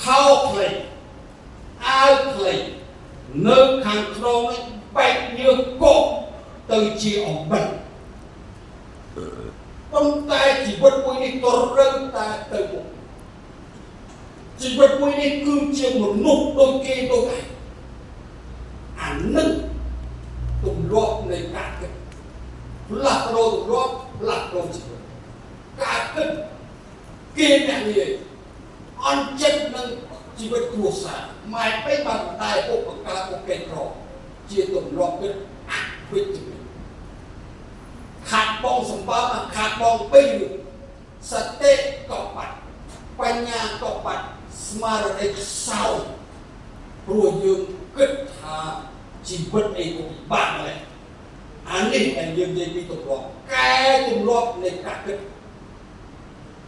ខោខ្លីអាវខ្លីនៅខាងក្នុងនេះបែកញើសកកទៅជាអំបិលប៉ុន្តែជីវិតមួយនេះត្រូវតែទៅមុខជីវិតមួយនេះគឺជាមនុស្សដូចគេដូចឯងអានឹងទម្លាប់នៃការគិតផ្លាស់ប្ដូរទម្លាប់ផ្លាស់ប្ដូរជីវិតការគិតគេអ្នកងាយអន់ចិត្តនឹងជីវិតគ្រួសារម៉ែពេកបានតែពុកបង្កើតពុកគេក្រជាទម្លាប់គិតអវិជ្ជមានខាតបងសម្បើមខាតបងពេកសតិក៏បាត់បញ្ញាក៏បាត់ស្មារតីខ្សោយព្រោះយើងគិតថាជីវិតអីក៏ពិបាកម្ល៉េះអានេះដែលយើងនិយាយពីទម្លាប់កែទម្លាប់នៃការគិត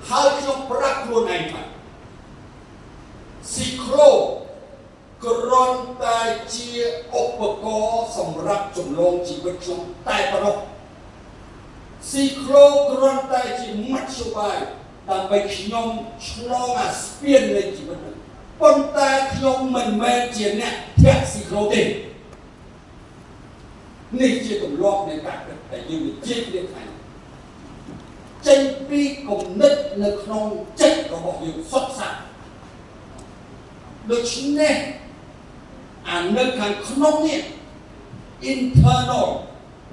ហើយខ្ញុំប្រាប់ខ្លួនឯងថាស៊ីក្លូគ្រាន់តែជាឧបករណ៍សម្រាប់ចម្លងជីវិតខ្ញុំតែប៉ុណ្ណោះស៊ីក្លូគ្រាន់តែជាមធ្យោបាយដើម្បីខ្ញុំឆ្លងអាស្ពាននៃជីវិតនេះប៉ុន្តែខ្ញុំមិនមែនជាអ្នកធាក់ស៊ីក្លូទេនេះជាទម្លាប់នៃការគិតដែលយើងនិយាយគ្នាថ្ងៃចេញពីគំនិតនៅក្នុងចិត្តរបស់យើងសុទ្ធសាធដូច្នេះអានៅខាងក្នុងនេះ internal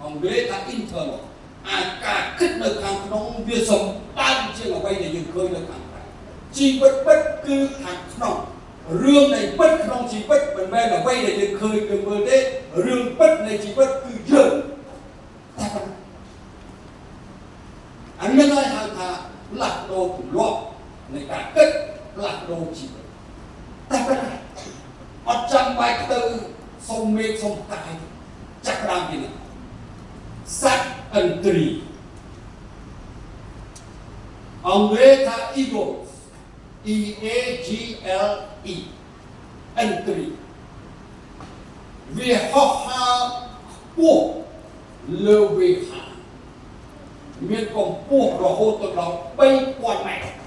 អង់គ្លេសថា internal អាការគិតនៅខាងក្នុងវាសម្បើមជាងអ្វីដែលយើងឃើញនៅខាងក្រៅជីវិតពិតគឺខាងក្នុងរឿងនៃពិតក្នុងជីវិតមិនមែនអ្វីដែលយើងឃើញយើងមើលទេរឿងពិតនៃជីវិតគឺយើងតែប៉ុណ្ណោះអានេះហើយហៅថាផ្លាស់ប្ដូរទម្លាប់នៃការគិតផ្លាស់ប្ដូរជីវិតតែប៉ុណ្ណោះអត់ចាំបាច់ទៅសុំមេឃសុំកាយចាប់ផ្ដើមពីនេះសត្វឥន្ទ្រីអង់គ្លេសថា eagles E A G L E ឥន្ទ្រីវាហោះហើរខ្ពស់លើវេហាមានកម្ពស់រហូតទៅដល់3000ម៉ែត្រ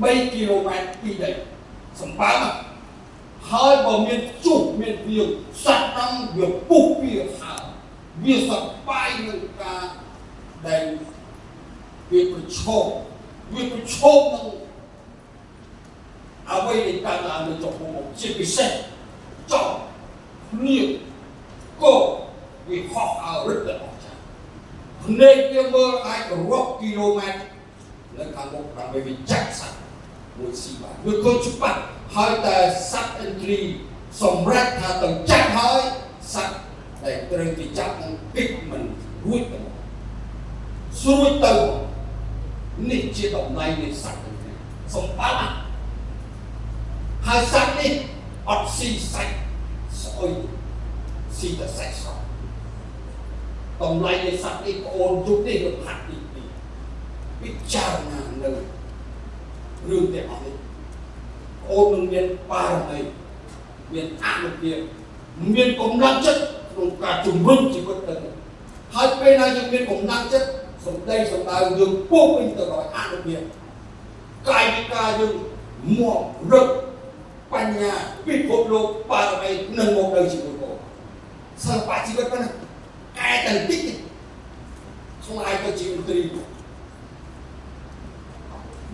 3គីឡូម៉ែត្រពីដីសម្បើមហើយបើមានជុះមានវាងសត្វហ្នឹងវាពុះវាហើរវាសប្បាយនឹងការដែលវាប្រឈមវាប្រឈមនឹងអ្វីដែលកើតឡើងនៅចំពោះមុខជាពិសេសចောက်ភ្លៀងកវាហោះហើររឹតតែអស្ចារ្យភ្នែកវាមើលអាចរាប់គីឡូម៉ែត្រនៅខាងមុខដើម្បីវាចាក់សត្វមួយស៊ីបានវាឃើញច្បាស់ហើយតែសត្វឥន្ទ្រីសម្រាប់ថាទៅចាក់ហើយសត្វដែលត្រូវគេចាប់នឹងគេចមិនរួចទៅស្រួចទៅនេះជាតម្លៃនៃសត្វឥន្ទ្រីសម្បត្តិហើយសត្វនេះអត់ស៊ីសាច់ស្អុយស៊ីតែសាច់ស្រស់តម្លៃនៃសត្វនេះប្អូនយុគនេះវាផាត់ទី2ពិចារណានៅរឿងទាំងអស់នេះប្អូននឹងមានបារមីមានអនុភាពមានកម្លាំងចិត្តក្នុងការជំរុញជីវិតទៅហើយពេលណាយើងមានកម្លាំងចិត្តសម្ដីសម្ដៅយើងពោពេញទៅដោយអនុភាពកាយវិការយើងមករឹកបញ្ញាពិភពលោកបារមីនឹងមកនៅជាមួយបងសិល្បៈជីវិតប៉ុណ្ណាកែតែបន្តិចទេខ្លាយទៅជាឥន្ទ្រី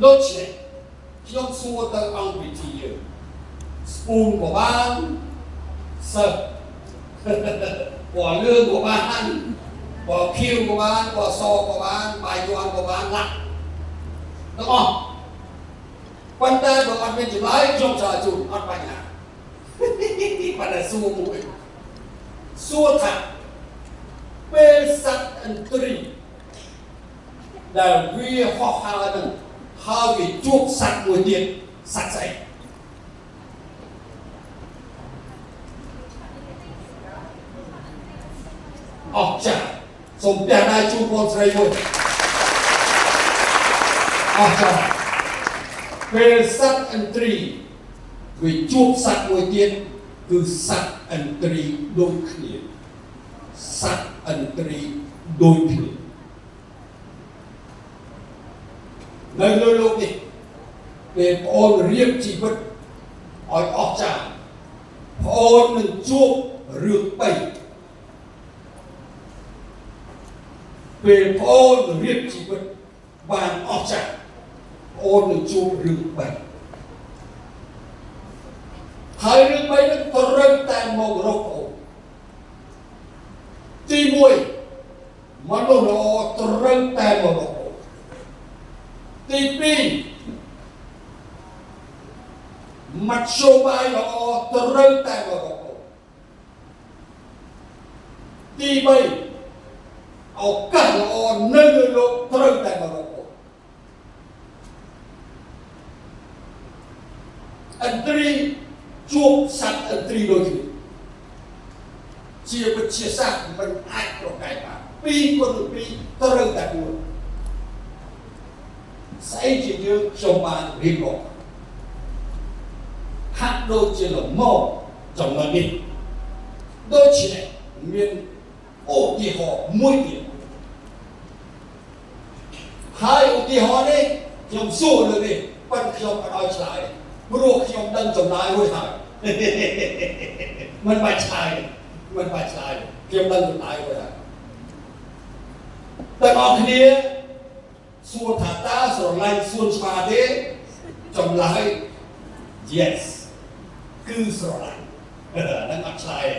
ដូច្នេះខ្ញុំសួរទៅអង្គពិធីយើងស្ពូនក៏បានសិស្សពណ៌លឿងក៏បានពណ៌ខៀវក៏បានពណ៌សក៏បានបាយយួនក៏បានឡាក់ទាំងអស់ប៉ុន្តែបើអត់មានចម្លើយខ្ញុំឆ្លើយជូនអត់បញ្ហាប៉ុន្តែសួរមួយសួរថាពេលសត្វឥន្ទ្រីដែលវាហោះហើរនឹងហើយវាជួបសត្វមួយទៀតសត្វស្អីអស្ចារ្យសូមផ្ទះដៃជូនបងស្រីមួយអស្ចារ្យពេលសត្វឥន្ទ្រីវាជួបសត្វមួយទៀតគឺសត្វឥន្ទ្រីដូចគ្នាសត្វឥន្ទ្រីដូចគ្នានៅលើលោកនេះ ពេលប្អូនរៀបជីវិតឲ្យអស្ចារ្យប្អូននឹងជួបរឿងបីពេលប្អូនរៀបជីវិតបានអស្ចារ្យប្អូននឹងជួបរឿងបីហើយរឿងបីនឹងត្រូវតែមករកប្អូនទី1មនុស្សល្អត្រូវតែមករកប្អូនទី2មធ្យោបាយល្អត្រូវតែមករកប្អូនទី3ឱកាសល្អនៅលើលោកត្រូវតែមករកប្អូនឥន្ទ្រីជួបសត្វឥន្ទ្រីដូចគ្នាជាវិទ្យាសាស្ត្រមិនអាចប្រកែកបាន2គុណ2ត្រូវតែ4ស្អីជាយើងខ្ញុំបានរៀបរាប់ហាក់ដូចជាល្មមចំណុចនេះដូច្នេះមានឧទាហរណ៍មួយទៀតហើយឧទាហរណ៍នេះខ្ញុំសួរលើនេះប៉ុន្តែខ្ញុំអត់ឲ្យឆ្លើយព្រោះខ្ញុំដឹងចម្លើយរួចហើយមិនបាច់ឆ្លើយមិនបាច់ឆ្លើយខ្ញុំដឹងចម្លើយរួចហើយទាំងអស់គ្នាសួរថាតើស្រឡាញ់សួនច្បារទេចម្លើយ yes គឺស្រឡាញ់ហ្នឹងអត់ឆ្លើយទេ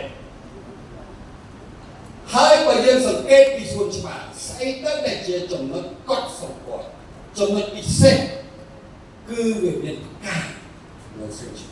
ហើយបើយើងសង្កេតពីសួនច្បារស្អីទៅដែលជាចំណុចកត់សម្គាល់ចំណុចពិសេសគឺវាមានផ្កានៅសួនច្បារ។